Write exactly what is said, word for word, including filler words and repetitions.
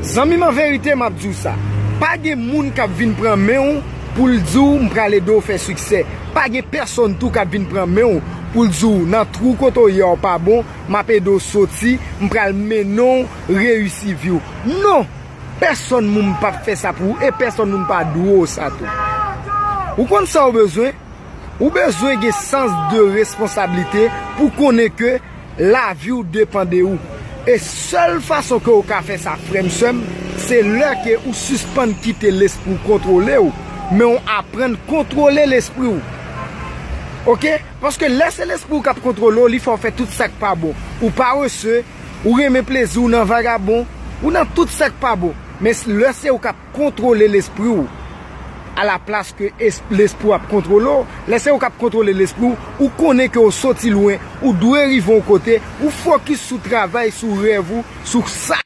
Zanmi m, an verite, m ap di w sa. Pa gen moun k ap vin pran men w pou l di w m pral ede w fè siksè. Pa gen pèsonn tou k ap vin pran men w pou l di w nan twou kote w ye a w pa bon, m ap ede w soti, m pral mennen w reyisi vi w. Non! Pèsonn moun p ap fè sa pou ou e pèsonn moun pa dwe w sa tou. Ou konn sa w bezwen? Ou bezwen gen sans de responsablite pou konnen ke lavi w depann de ou. E sèl fason ke w ka fè sa, frè m, sè m, se lè ke ou sispann kite lespri w kontwole w, men w aprann kontwole lespri w. Oke? Paske lè se lespri w k ap kontwole w, li fè w fè tout sa k pa bon. Ou parese, ou renmen plezi, ou nan vagabon, ou nan tout sa k pa bon. Men lè se ou k ap kontwole lespri w, alaplas ke es- lespri w ap kontwole w, lè se ou k ap kontwole lespri w, ou konnen ke w soti lwen, ou dwe rive yon kote, ou fokis sou travay, sou rèv ou, sou sa